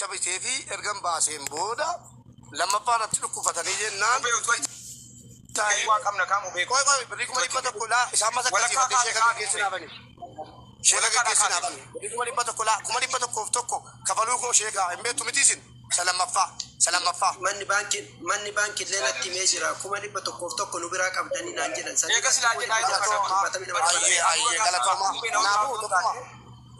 Qoricha bitee fi ergan baaseen booda lammaffaa irratti dhukkufatanii jennaan. Mubee utuu achi waa qabna kaa mubee. Qoy qoy birrii 100,000 laa isaan masa Walakkaa akkasiifattee kaase sheeka kaase gaggeessu mubee. dhaabani. Sheeka Walakkaa gaggeessu kaase. dhaabani. Birrii 101,000 laa 101,000 kafaluu koo sheekaa hin beektu miti isin. Isa lammaffaa isa lammaffaa. Manni baankii manni baankii illee natti himee jira 101,000 nu biraa qabdanii naan jedhan san Eega silaa jedhaa isa kana. 72,000 Ayyee ayyee galatoomaa. Kanaafuu tokkuma.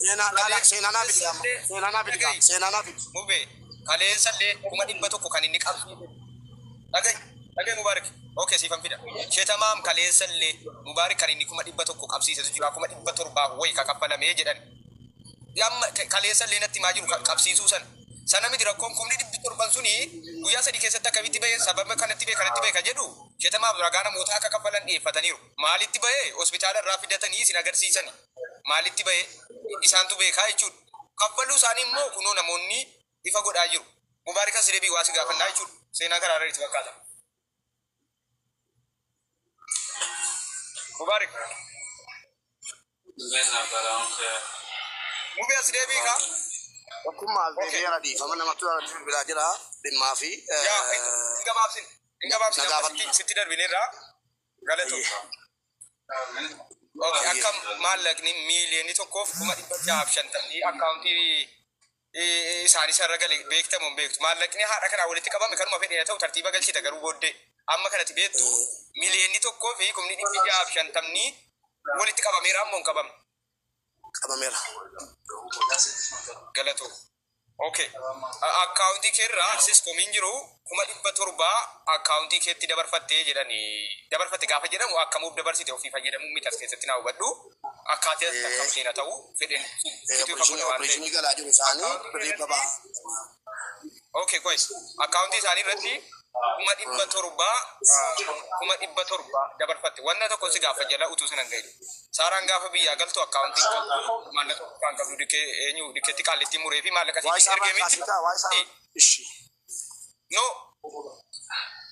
Seenaa laala seenaa naa fidi amma. Seenaa naa fidi gaa seenaa naa fidi. Mubee kaleessallee 100,000 kan inni qabsiise. Dhaga'i dhaga'i Mubaarik. Okay siifan fida. Shetamaam kaleessallee Mubaarik kan inni 100,000 qabsiisetu jira 700,000 wayi ka kaffalamee jedhan. Amma kaleessallee natti himaa jiru qabsiisuu sana. Sana miti rakkoon 700,000 suni guyyaa 3 keessatti akkamitti bahe sababa kanatti bahe kanatti bahe ka jedhu shetamaaf ragaa namootaa akka kaffalan dhiyeeffataniiru. Maalitti bahe hospitaala irraa fidatanii isin agarsiisani. Maalitti bahe isaantu beekaa jechuudha. Kaffaluu isaanii immoo kunoo namoonni ifa godhaa jiru. Mubaarik as deebii waa si gaafannaa jechuudha. Seenaa karaa irra itti fakkaata. Mubaarik. Mubee as deebii kaa. Tokkummaa as Okay. deebi'eera dhiifama namatti irratti bilbilaa jira dhimmaa fi Yaa hin gabaabsin. Hin gabaabsin na amma gaafadhu. sitti sitti darbineerra galatoo. Ayyee. Okay, Ayyee. akka maallaqni 1,650,000 akkaawuntii isaanii sarara gale beektamu hin beektu. Maallaqni haadha kanaa walitti qabame kanuma fedhe haa ta'u tartiiba galchita garuu booddee. Amma kanatti beektu 1,650,000 walitti qabameera ammoo hin qabamne. Qabameera. Galatoo. Okay. Akkaawuntii kee irraa access komiin jiru 700,000 akkaawuntii keetti dabarfattee jedhani. Dabarfatte gaafa jedhamu akkamuuf dabarsite ofii fayyadamuu miti as keessatti naa hubadhu. Akkaataa akkam seena ta'u fedhen situ ifa godha waan ta'eef. Opereeshinii galaa jiru isaanii Akkaawuntii kee birrii irratti babaa. Okay, guys. Akkaawuntii isaanii irratti 700,000 700,000 dabarfatte. Wanna tokko si gaafa jala utuu sana hin gahin. Saaraan gaafa biyyaa galtu akkaawuntii hin qabdu maallaqa kan qabdu dikkee eenyu dikkeetti qaallitti muree fi maallaqa Waa siif isaa ergee irraa miti. kaasitaa waa isaa ishi. No,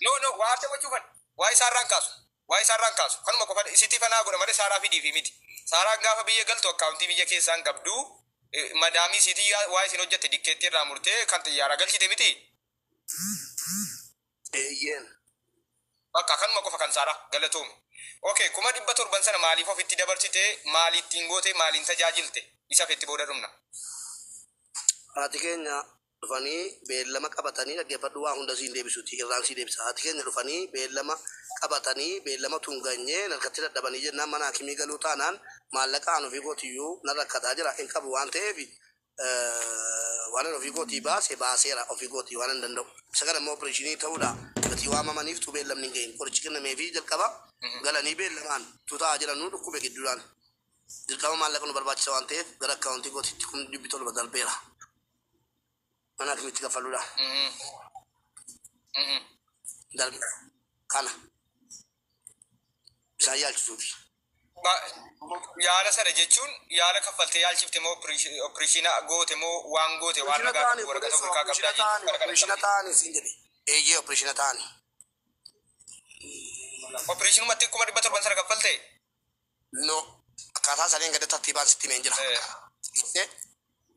no, no, waa adda gochuufan. Waa isaarraan kaasu. Waa isaarraan kaasu. Kanuma qofa sitti fanaa godha malee Saaraa fidiifi miti. Saaraan gaafa biyya galtu akkaawuntii biyya keessaa hin qabdu. Madaamii siitii waa isin hojjette dikkeetti irraa murtee kan xiyyaara galchite miti. Eeyyeen. Bakka kanuma qofa kan Saaraa galatoomi. Okay, 700,000 sana maaliif ofitti dabarsite maali ittiin goote maaliin tajaajilte isa fetti booda dhumna. Haati keenya dhufanii beellama qabatanii dhaggeeffadhu waa hunda siin deebisuuti irraan sii deebisa. Haati keenya dhufanii beellama qabatanii beellama tunganyee narkatti dadhabanii jennaan mana hakimii galuu taanaan maallaqa aan ofii kootiyyuu nan rakkataa jira hin qabu waan ta'eef waan an ofii kootii baase baaseera ofii kootii waan hin danda'u. Isa kana immoo opereeshinii ta'uudha gatii waamamaniif tu beellamni hin gahin qorichi kennameefii jalqaba galanii beellamaan tu taa'aa jiran nu dhukkube gidduudhaan. Dirqama maallaqa nu barbaachisa waan ta'eef gara akkaawuntii kootiitti 700,000 darbeera. Mana hakimitti kaffaluudha. Darbe kana isaan yaalchisuufi. Yaala sana jechuun yaala kaffaltee yaalchifte moo opereeshina goote moo waan goote waan Opereeshina ragaa ta'anii qabdu waraqata obboleessa ofirkaa opereeshina qabdaa jechuun ta'anii kana kana opereeshina qabdi. ta'anii siin jedhe. Eeyyee opereeshina ta'anii. Opereeshinumatti 700,000 sana kaffaltee? No akkaataa isaanii gadi tartiibaan sitti himeen jira.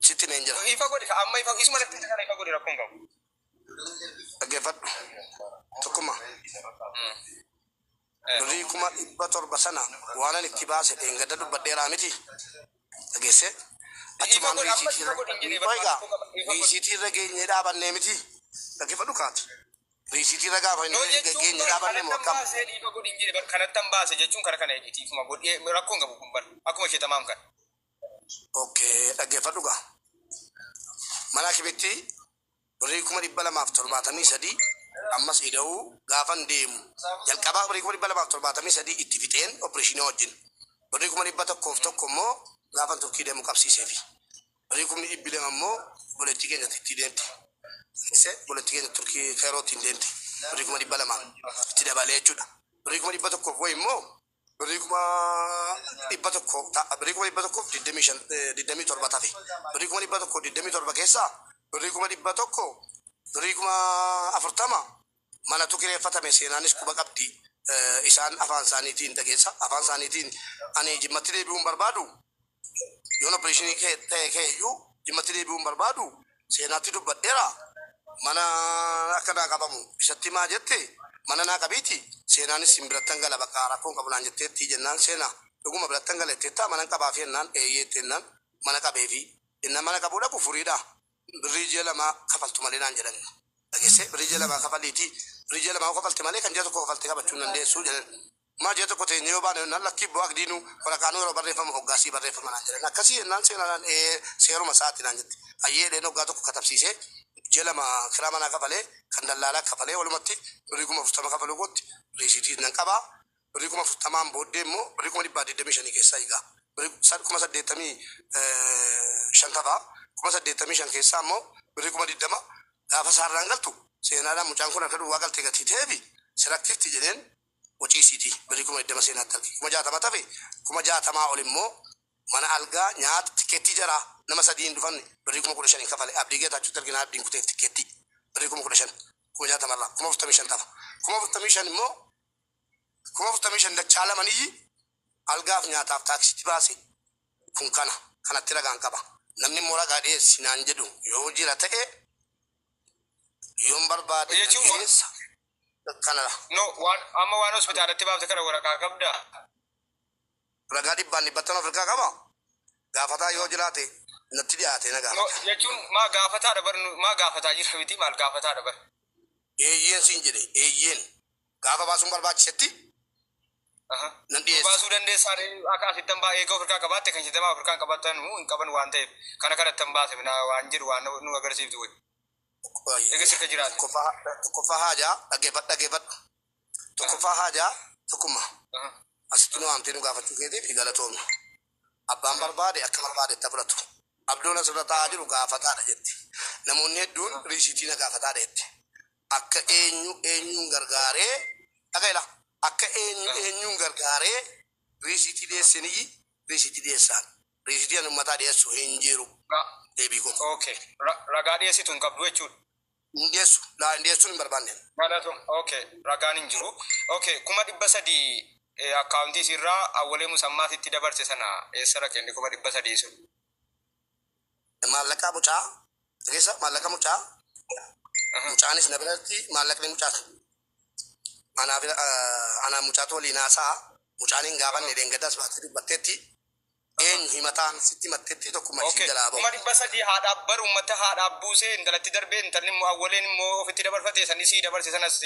Sitti himeen jira. Ifa godhi amma ifa isuma natti kana ifa godhi rakkoon qabu. Dhaggeeffadhu. Tokkummaa. Birrii 700,000 sana waan ani itti baase dheengadda dubbadheeraa miti. Dhageesse. Ifa Achumaan godhi amma riisiitii ifa irra godhi hin jedhee Oigaa barbaadu qaba. Ifa godhi. riisiitii irra geenyee dhaabannee miti. Dhaggeeffadhu kaati. Riisiitii irra gaafa No inni jechuun geenyee bar dhaabannee moo kanattan akkam? baasee ifa godhi hin jedhe bar kanattan baase jechuun kana kana ifuma godhi rakkoon qabu kun bar akkuma ishee tamaam kana. Okay dhaggeeffadhu gaa. Mana hakimitti birrii 273,000 ammas ida'uu gaafan deemu jalqabaa birrii 273,000 itti fixeen opereeshinii wajjin birrii 101,000 immoo gaafan Turkii deemu qabsiiseefi birrii 200,000 immoo obboleettii keenya itti deemte. Obboleettii keenya Turkii Kairootti hin deemte birrii 200,000 itti dabalee jechuudha. Birrii 100,000 wayi immoo birrii 100,000 birrii 125,000 27 tafe birrii 127,000 keessaa birrii 100,000 birrii 40,000 manatu kireeffatame seenaanis quba qabdi. Isaan afaan isaaniitiin dhageessa afaan isaaniitiin ani Jimmatti deebi'uun barbaadu yoon opereeshinii kee ta'e kee iyyuu Jimmatti deebi'uun barbaadu Seenaatti dubbadheera. Mana akka naa qabamu isatti maa jette, mana naa qabiiti, seenaanis sin birattan gala, bakka rakkoon qabu naan jetteetti jennaan, seenaa dhuguma birattan gala jetteetta, mana qabaafi jennaan, eeyyee jennaan, mana qabeefi jennaan, mana qabuu dhaqu furiidha. Birrii ji'a 2 kafaltu malee naan jedhan. Dhageessee, birrii ji'a 2 kafaliiti, birrii ji'a 2 kafalte malee kan ji'a 1 kafalte qabachuu hin dandeessu jedhan. Maa ji'a 1 teenyee yoo baane jennaan, lakkii bu'aa gidiinuu waraqaanuu yeroo barreeffamu hoggaasii barreeffama naan jedhan. Akkasii jennaan seenaadhaan, ee seeruma isaati naan jette. Hayyee jedheen, hoggaa tokko katabsiisee ji'a 2 kiraa manaa kafalee, kan dallaalaa kafalee, walumatti birrii 40,000 kafaluu kootti riisiitii nan qabaa. Birrii 40,000n booddee immoo birrii 125,000 keessaa egaa birrii 85,000 tafaa, 85,000 keessaa immoo birrii 20,000 gaafa saarraan galtu seenaadhaan, mucaan kun harka duwwaa galtee gatii ta'eefi sirakkifti jedheen, waciisiiti birrii 20,000 seenaatti arge. 60,000 tafe. 60,000 ol immoo mana, algaa, nyaata, tikeettii jaraa nama sadii hin dhufan birrii 15,000 kafale. Abdii Geetaachuutti arginaa, abdiin kuteef tikeettii birrii 15,000. 60,000 irraa 45,000 tafa. 45,000 immoo, 45,000 dachaa lamaniyyi algaaf nyaataaf taaksiitti baase. Kun kana kanatti ragaan qaba. Namni immoo ragaa dhiyeessi naan jedhu yoo jira ta'e, yoon barbaade nan Jechuun dhiyeessa kanadha. No, waan amma waan hospitaalatti baafte kana waraqaa qabdaa? Ragaa dhibbaan dhibbattan Afrikaa qaba. Gaafataa yoo jiraate natti dhiyaate na No, gaafata. jechuun maa gaafataadha bar, maa gaafataa jira miti, maal gaafataadha bar. Eeyyeen siin jedhe, eeyyeen, gaafa baasuun barbaachisetti nan Nu dhiyeessa. baasuu dandeessaa akka asittan baa eega Afrikaa qabaatte, kan shitamaa Afrikaan qabaatan hin qaban waan ta'eef kana kanattan baase minaa waan jedhu waan nu agarsiiftu wayi. Eega sirka jiraate. Tokkoffaa haajaa, dhaggeeffadhu, dhaggeeffadhu. Tokkoffaa haajaa tokkummaa. Asitti nu waamtee nu gaafachuu keetiif galatoomna. Abbaan barbaade akka barbaadetti fudhatu. Abdoon asirra taa'aa jiru gaafataadha jetti. Namoonni hedduun riisiitii na gaafataadha jetti. Akka eenyu eenyuun gargaaree, dhaga'ila, akka eenyu eenyuun gargaaree riisiitii dhiyeessiniyyi, riisiitii dhiyeessaan. Riisiitii ani uummataa dhiyeessu hin jiru. Deebii koo. Okay. Ragaa dhiyeessitu hin qabdu jechuudha. Hin dhiyeessu. Laa, hin dhiyeessuun hin barbaanne. Galatoom. Okay. Ragaan hin jiru. Okay. 300,000 akkaawuntii isirraa Awwalee Musammaatitti dabarse sana eessa dhaqe inni 300,000 sun? Maallaqa mucaa dhageessa, maallaqa mucaa, mucaanis na biratti, maallaqni mucaa anaaf anaan mucaatu waliin haasa'a. Mucaan hin gaafanne, deengaddaas baatee dubbatteetti, eenyu himataan sitti himatteetti, tokkuma ishii jalaa Kuma bahu. 300 haadhaaf bar uummata haadhaaf buusee intalatti darbee, intalli immoo Awwaleen immoo ofitti dabarfate sanis sii dabarse sanas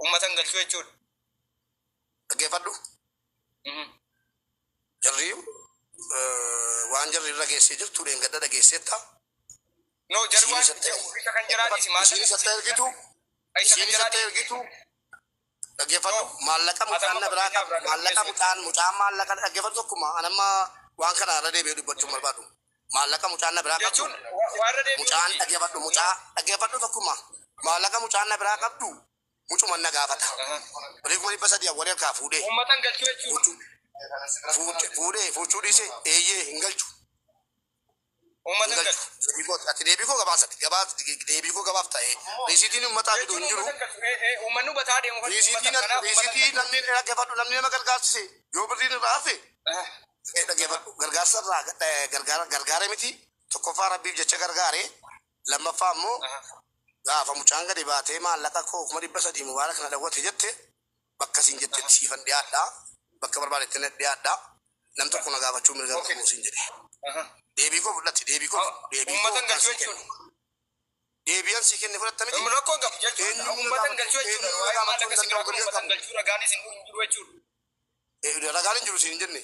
uummata hin galchuu jechuudha. Dhaggeeffadhu. Jarri waan jarri irra geessee jirtu deengadda dhageesseetta. No, jarri Isiin waan isatti isa kan jiraa dhiisi isiin isatti ergitu isa kan isiin jiraa isatti dhiisi. ergitu, dhaggeeffadhu. No. Maallaqa mucaan Atama na biraa fakkeenyaaf qaba, ragaa maallaqa dhiyeessu. mucaan maallaqa, dhaggeeffadhu tokkuma, anamma waan kana irra deebi'ee dubbachuun barbaadu, maallaqa mucaan na biraa qabdu Jechuun waan irra deebi'u mucaan miti. Dhaggeeffadhu, mucaa dhaggeeffadhu tokkuma, maallaqa mucaan na biraa qabdu mucuman na gaafata. Birrii 300,000 awwalee harkaa fuudhee Uummata hin galchuu jechuudha. fuuchuu fuudhee fuuchuu dhiise, eeyyee, hin galchu. Uummata hin hin galchu. galchu. Deebii koo, ati deebii koo gabaasati gabaas, deebii koo gabaaf ta'e riisiitiin uummataa fidu Jechuun hin jiru. uummata hin galchu. Uummanni hubataa deemu uummata Riisiitii kanaaf uummata hin riisiitii galchu. Namni dhaggeeffadhu, namni nama gargaarsise yoo birriin irraa hafe, dhaggeeffadhu, gargaarsa irraa gargaara gargaare miti. Tokkoffaa rabbiif jecha gargaare, lammaffaa immoo gaafa mucaan gadi baatee maallaqa koo 300,000 Mubaarak na dawwate jette, bakka siin jettetti siifan dhiyaadha, bakka barbaadetti na dhiyaadha, nam tokko na gaafachuu mirga hin qabu siin jedhe. Deebii koo fudhatti, deebii koo, deebii koo Uummata hin kan galchuu sii kenne jechuudha. Deebi'an sii kenne fudhatta miti. Rakkoo hin qabu jechuun Eenyuun na uummata hin gaafachuu galchuu jechuudha. eenyuun na Waa'ee gaafachuu maallaqa hin si biraa danda'u kun mirga uummata hin qabu. galchuu, ragaanis hin jiru jechuudha. Ragaan hin jiru siin hin jenne,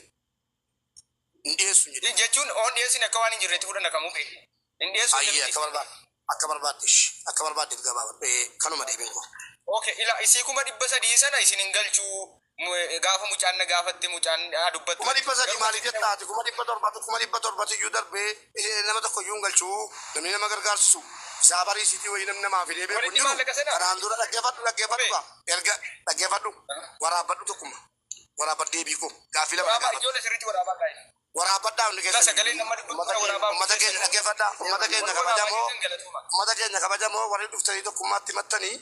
hin dhiyeessu hin jedhe. Jechuun oon dhiyeessin akka waan hin jirreetti fudhanna kamuu beeku. Hin dhiyeessu Ayyee, miti. akka barbaadde, akka barbaadde, akka barbaadde gabaabadhu, kanuma deebiin koo. Okay, ila isii 300,000 sana isin hin galchuu, gaafa mucaan na gaafatte mucaan haa dubbattu. 300,000 Garuu maaliif jettaati? 700,000tu, 700,000tu iyyuu darbee nama tokko iyyuu hin galchuu. Namni nama gargaarsisu isaa bariisitii wayii namni namaa fidee beeku hin Walitti jiru. maallaqa sana Kanaan dura dhaggeeffadhu, dhaggeeffadhu Obee. gaa erga dhaggeeffadhu, waraabbadhu, tokkuma waraabbadhu, deebii koo gaaffii lama na Waraabaa gaafadhu. Ijoollee sirriitti waraabaa gaa'e. Waraabbadhaa hundi Ila keessan. sagalee nama dubbatu Ummata kana keenya waraabaa ummata keenya dhaggeeffadhaa, ummata keenya warra waraabaa kabajamoo jirtan galatooma. Ummata keenya kabajamoo, warri dhuftanii tokkummaatti himattanii,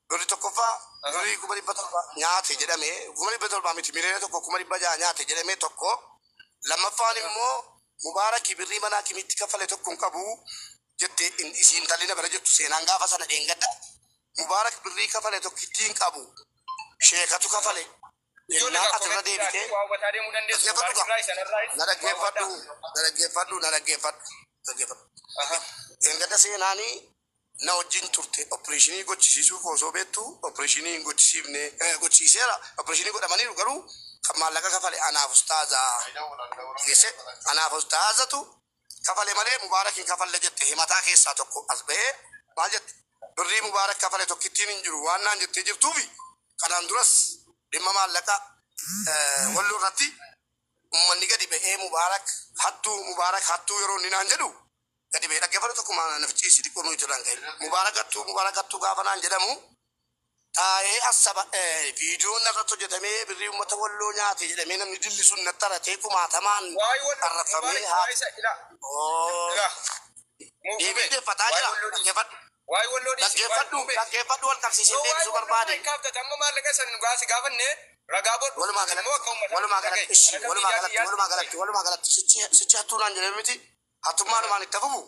birri tokkoffaa birrii 700,000 nyaate jedhame, 700,000 miti, 1,600,000 nyaate jedhame tokko. Lammaffaan immoo Mubaarakii birrii manaa kimitti kaffale tokko hin qabu. Jette isiin intalli na bira jirtu seenaan gaafa sana dheengadda. Mubaarak birrii kafale tokkittiin qabu. Sheekatu kafale. Ijoollee Jennaan gaa asirra koomenti deebitee ilaalii waa hubataa deemuu dandeessu. dhaggeeffadhu Mubaarak gaa. irraa isan irraa Na waa dhaggeeffadhu, hubadhaa. na dhaggeeffadhu, na dhaggeeffadhu. Dhaggeeffadhu. Aha. Dheengadda seenaanii na wajjin turte opereeshinii gochisiisuu koo osoo beektu opereeshinii hin gochisiifne gochisiiseera opereeshinii godhamaniiru garuu kan maallaqa kafale anaaf ustaazaa geesse anaaf ustaazatu kafale malee Mubaarak hin kafalle jette himataa keessaa tokko as ba'ee maal jette birrii Mubaarak kafale tokkittiin hin jiru waan naan jettee jirtuufi kanaan duras dhimma maallaqa walloo irratti ummanni gadi ba'ee Mubaarak hattuu Mubaarak hattuu yeroo inni naan jedhu gadi ba'ee dhaggeeffatu tokko maana nafichiisi xiqqoo nuyi turan ga'e Mubaarak hattuu Mubaarak hattuu gaafa naan jedhamu taa'ee asaba viidiyoon irratti hojjetamee birrii uummata walloo nyaate jedhamee namni dilli sun natti haratee kumaatamaan Waa'ee walloo arrafamee Mubaarak haa waa'ee isa ilaa ilaa deebii mubee deeffataa waa'ee jira walloo dhiisi. dhaggeeffadhu Waa'ee walloo dhiisi. Waa'ee dhaggeeffadhu mubee. dhaggeeffadhu wal qabsiisee Yoo waa'ee deebisuu walloo barbaade kana kaaftata amma maallaqa san gaasi gaafanne ragaa godhu walumaa immoo galatti akka uummataatti walumaa dhaga'i. galatti ishi Akka walumaa miidiyaa galatti kiyyaatti walumaa dhaga'i. galatti walumaa galatti sichi sichi hattuu naan jedhame miti hattummaa itti hafufu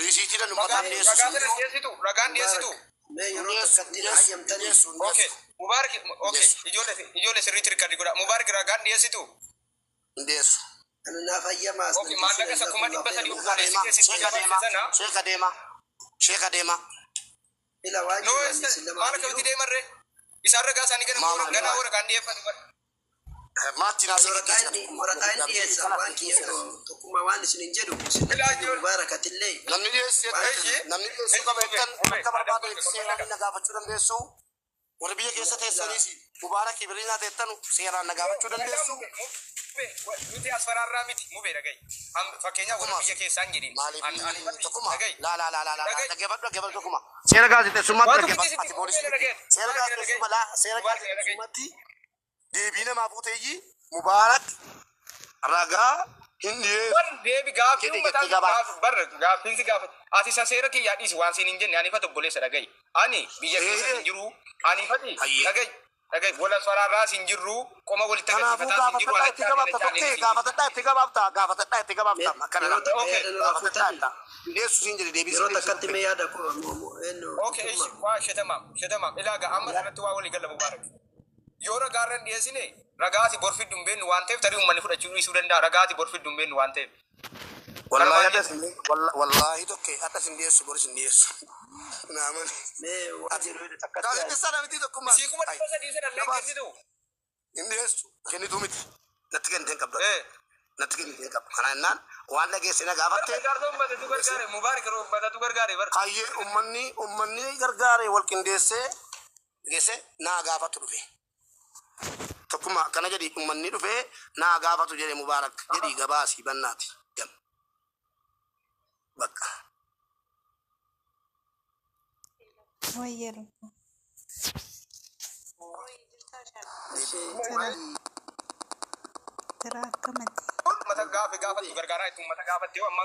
riisiitiidhaan uummataan Ragaa dhiyeessu ragaa siin sana jiru dhiyeessitu ragaan dhiyeessitu. Mubaarak mee hin yeroo dhiyeessu hin takkatti dhiyeessu hin hayyamtanii dhiyeessu hin Okay. dhiyeessu Mubaarak hin okay. dhiyeessu Ijoollee ijoollee sirriitti rikardi godha. Mubaarak ragaan dhiyeessitu. hin dhiyeessu. Ana naaf hayyamaas Okay. namtichi Maallaqa isa kuma jazakumullahu dhibba khairan sadii Sheeka obboleessi deemaa keessi sheeka gabaase deemaa sana. sheeka deemaa sheeka deemaa Ila waan No jiru ani isin maal lamaan akkamitti iyyuu deemarree? Isaan ragaa isaanii gana maama ganaa waraqaan dhiyeeffatu bara. maatti naasii waraqaa geggeessi inni waraqaa inni dhiyeessa waan kiyya tokkummaa waan isin hin jedhu isin Ilaa ijoollee. Mubaarakatillee namni dhiyeessu waan Eeyyee. kana namni dhiyeessuu qaba Mubee jettan mubee akka adda barbaadanitti godhe seeraan na gaafachuu dandeessu warri biyya keessa teessaniis Mubaarak birrii naa teettanu seeraan na gaafachuu dandeessu. Nuti as faraarraa miti mubee dhaga'i. Fakkeenyaaf warra Tokkuma biyya keessaa hin jedhin. maaliif Ani tokkuma dhaga'i. laa laa laa laa laa Dhaga'i. dhaggeeffadhu dhaggeeffadhu tokkuma seera gaazexeessummaatti Waan dhaggeeffadhu tokkichi ati sitti poolisii mubee miti dhaga'i. seera Mubaarak dhaga'i. gaazexeessummaa laa seera Mubaarak dhaga'i. gaazexeessummaatti deebii namaa fuuteeyyi Mubaarak ragaa hin dhiyeessu Bar deebi gaaffii jedhe uummataa jettee gabaaf. gaaf bar gaaffiin si gaafate. Ati isa seera kiyyaa dhiisi waan siin hin jenne ani ifatu obboleessa dhaga'i. Ani biyya keessa hin jiru. Ani ifati Hayyee. dhaga'i. Dhaga'i wala faraarraas hin jirru qoma walitti Kanaafuu agarsiifataa hin jiru gaafatadhaa itti alachaa gabaabta alachaa tokkee hin jiru. gaafatadhaa itti gabaabta gaafatadhaa itti mee gabaabta akkana yeroo laa takka Okay. yaada narraa gaafatadhaa fuutanii itti dhiyeessu siin jedhe deebii yeroo siin deebisuu takkatti dhufe. mee yaada koo eenyu Okay, ishi tokkummaa waa shetamaam shetamaam ilaaga amma irratti waa walii galla Mubaarak. Yoo ragaa irra hin dhiyeessine ragaati borfiddu hin beeknu waan ta'eef tarii uummanni fudhachuu dhiisuu danda'a ragaati borfiddu hin beeknu waan ta'eef. Wallaahi Kanuma adda isin wallaahi tokkee adda isin dhiyeessu boris hin dhiyeessu. Naaman. mee waan Ati jedhu takkatti yaada gaazexeessaa namitti tokkummaa. Isii kuma Ay dhibba sadii sana illee gabaas kennitu. hin dhiyeessu kennituu miti natti kennitee hin qabdu. Eh. Natti kennitee hin qabdu. Kana jennaan waan dhageesse na Bar gaafatte gargaarsa uummatatu gargaare Mubaarak uummatatu gargaare bar. Hayyee ummanni ummanni gargaare wal qindeessee geesse naa gaafatu dhufe. Tokkummaa akkana jedhi ummanni dhufee naa gaafatu jedhe Mubaarak jedhi gabaasii bannaati. Jam. Bakka. Wayye lubbu. ishee Jira jira akkamati. Uummata gaafe gaafattu gargaaraa itti uummata gaafatte yoo amma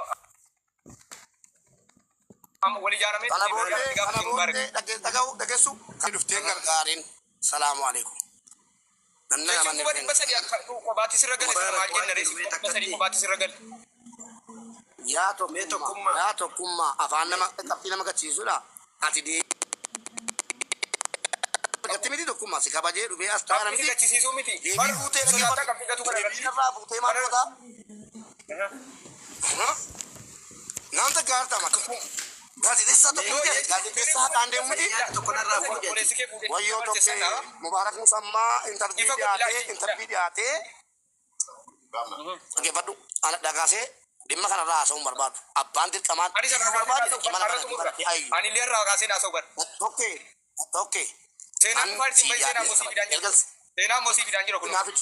amma wal ijaaramee Kana itti booddee kana gaafatti Mubaarak. booddee dhaga'u dhageessu kan dhuftee gargaariin salaamu alaikum. Namni Jechuun namanni kuma dhufeen dhibba sadii akka kophaatti sirra gale sana Mubaarak maal waan jenna jedhu reessi mee kuma dhibba sadii takkatti kophaatti sirra gale. yaa mee tokkummaa tokkummaa yaa tokkummaa afaan nama qabxii nama gachiisudha. Ati deebii gatti miti tokkummaa si kabajee dhufee as taa'aa Qabxii si miti gachisiisuu miti. deebii Bar fuutee sodaattaa dhaggeeffadhu. qabxii gatu kana Deebii irratti. narraa fuutee maal Kana gootaa? Nanta gaarta maka. Gaazexeessaa tokko mee miti Yoo ati gaazexeessaa haqaan deemu dhibba miti. sadii yaada tokko narraa dhibba sadii fuudhi ati obboleessi kee fuudhee Wayyoo dabarse tokkee sana Mubaarak Musammaa intarvii ifa godhi dhiyaatee laachii. intarvii dhiyaatee dhaggeeffadhu. Ana dhagaasee dhimma kanarraa haasa'uun barbaadu. Abbaan dirqamaan Ani dhiisuu sarara kaasee barbaade haasa'u dhimma bar kana arratu murra. dubartii ayyu. Ani illee irraa kaasee haasa'u bar. Tokkee tokkee Seenaan an dhufaa isin sii bahi seenaa dhiyaatee mosii saba. fidaan jira. Ergas Seenaa mosii fidaan jira kunoo naa fidi.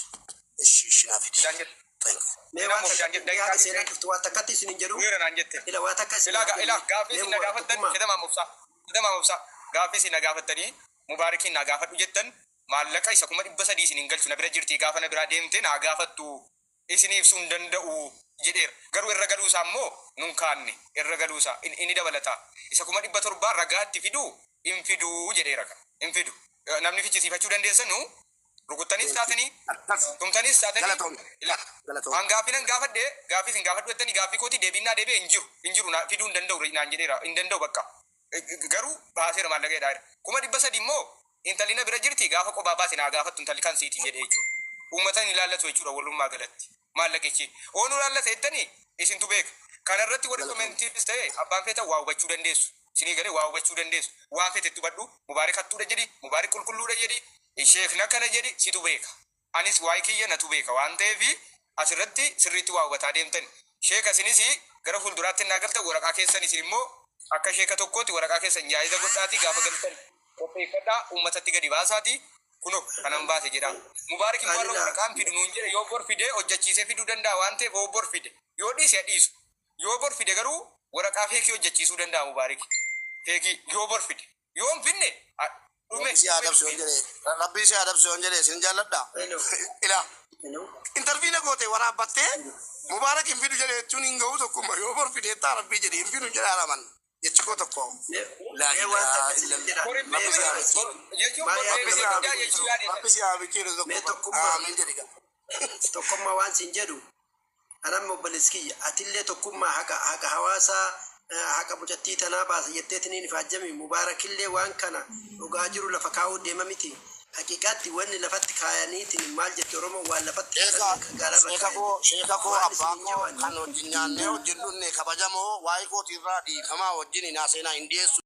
Ishi ishi naa fidi. fidaan jira. Thank you. mee Seenaa waan mosii fidaan takkatti jira. Daqiiqaa haga seenaan dhuftu waan takkatti isin hin jedhu weera naan jette. ila waa takka isin Ilaa haa ilaa jenne gaaffii mee isin na Mubaarak gaafattan tokkummaa jedhamaa mobsaa. Jedhamaa mobsaa. Gaaffii isin na gaafattanii Mubaarakiin naa gaafadhu jettan maallaqa isa kuma dhibba sadii isin hin galchu na bira jirti gaafa na biraa deemte naa gaafattu isin ibsuu hin danda'u jedheera. Garuu irra galuusaa immoo nun kaanne irra galuusaa inni dabalata. Isa kuma dhibba torbaa ragaatti fiduu hin fiduu jedheera. Hin fidu. Namni fichisiifachuu dandeessanu Rukuttaniis taatanii Akkas. tumtaniis taatanii Galatoomi. ila Galatoomi. an gaaffii nan gaafadhe, gaaffii isin gaafadhu jettanii gaaffii kooti deebiin naa deebi'e hin jiru, hin jiru, naa fiduu hin danda'u naan jedheera, hin danda'u bakka. Garuu baaseera maallaqa jedhaa jira. 300,000 immoo intalli na bira jirti, gaafa qophaa baase naa gaafattu intalli kan siitii jedhe jechuudha. Uummata hin ilaallatu jechuudha walumaa galatti maallaqichi. Oonuu ilaallata jettanii isintu beeka. Kanarratti warri commentiis ta'e abbaan feetan waa hubachuu dandeessu. Isinii galee waa hubachuu dandeessu. Waan feete itti hubadhu. Mubaarik hattuudha jedhi, Mubaarik qulqulluudha jedhi, sheekna kana jedhi, situ beeka. Anis waa'ee kiyya natu beeka waan ta'eef asirratti sirriitti waa hubataa deemtan. Sheeka isinis gara fuulduraatti naa galtan waraqaa keessan, isin immoo akka sheeka tokkooti waraqaa keessan jaayiza godhaatii gaafa galtan qopheeffadhaa, uummatatti gadi baasaati, kuno kanan baase jedha. Mubaarik immoo har'a waraqaan fidu nuun jedhe, yoo bor fide hojjechiisee fiduu danda'a waan ta'eef yoo bor fide, yoo dhiise haa dhiisu. Yoo bor fide garuu waraqaa fake hojjechiisuu danda'a Mubaarik. Fake yoo bor fide. Yoo hin finne dhume. Rabbi si haa adabsu yoon jedhe, Rabbi si haa adabsu yoon jedhe isin jaalladha. Hello. Ila Hello. interview na goote waraabbattee Mubaarak hin fidu jedhe jechuun hin ga'u tokkuma, yoo bor fideettaa Rabbii jedhe hin fidu jedha alaman jechi koo tokko. Laa Mee waan ilaaha takka isin illallah. jedha. Bor hin Mee Rabbi si haa waan jechuun Maal bor yaadda Rabbi si deebi'ee haa fidaa jechuu yaade. Rabbi si haa biqilu Mee tokkuma. tokkummaa Amiin jedhi gaa. Tokkummaa waan sin jedhu, anamma obboleessi kiyya, atillee tokkummaa haqa hawaasaa, haqa mucattii tanaa baasa jetteetiniin ifaajjami. Mubaarakillee waan kana dhugaa jiru lafa kaa'uu deema miti. Haqiiqaatti wanni lafatti kaayaniitiin maal jette Oromoo, waan lafatti Sheeka gaararra sheeka kaayan koo, sheeka koo, waan abbaa isin koo jaban kan wajjin nyaannee wajjin dhunne, kabajamoo, waa'ee kootiirraa dhiifamaa wajjin hin haaseenaa hin dhiyeessu.